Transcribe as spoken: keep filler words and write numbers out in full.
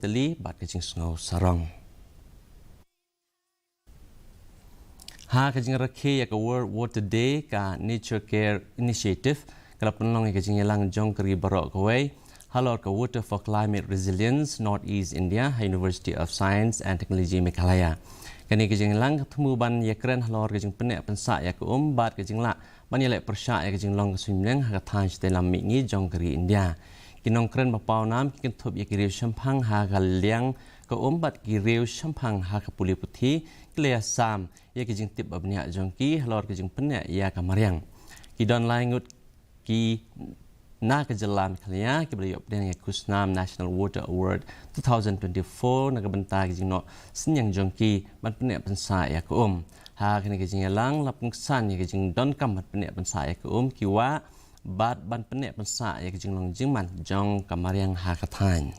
tylli bad ka jingsngew sarong. Ha ka jingrakhe ïa ka World Water Day, ka Nature Care Initiative ka la pynlong ïa ka jingïalang jong ka ri baroh kawei halor ka Water for Climate Resilience Northeast India ha University of Science and Technology Meghalaya. Kane ka jingïalang ka thmu ban ïakren halor ka jingpyneh pynsah ïa ka um bad ka jinglah ban ïaleh pyrshah ïa ka jinglong ka suiñbneng ha ka thaiñ shatei lam mihngi jong ka ri India. Ki nongkren ba pawnam ki kynthup ïa ki riew shemphang ha ka liang ka um bad ki riew shemphang ha ka pule puthi ki la ïasam ïa ki jingtip ba bniah jong ki halor ka jingpyneh ïa ka mariang. Ki don lai ngut ki na ka jylla Meghalaya kiba la ïoh pdiang ïa ka khusnam National Water Award two thousand twenty-four na ka bynta ka jingnoh synñiang jong ki ban pyneh pynsah ïa ka um. Ha kane ka jingïalang la pynksan ïa ka jingdonkam ban pyneh pynsah ïa ka um, ki wah bad ban pyneh pynsah ïa ka jinglong jingman jong ka mariang ha ka thaiñ.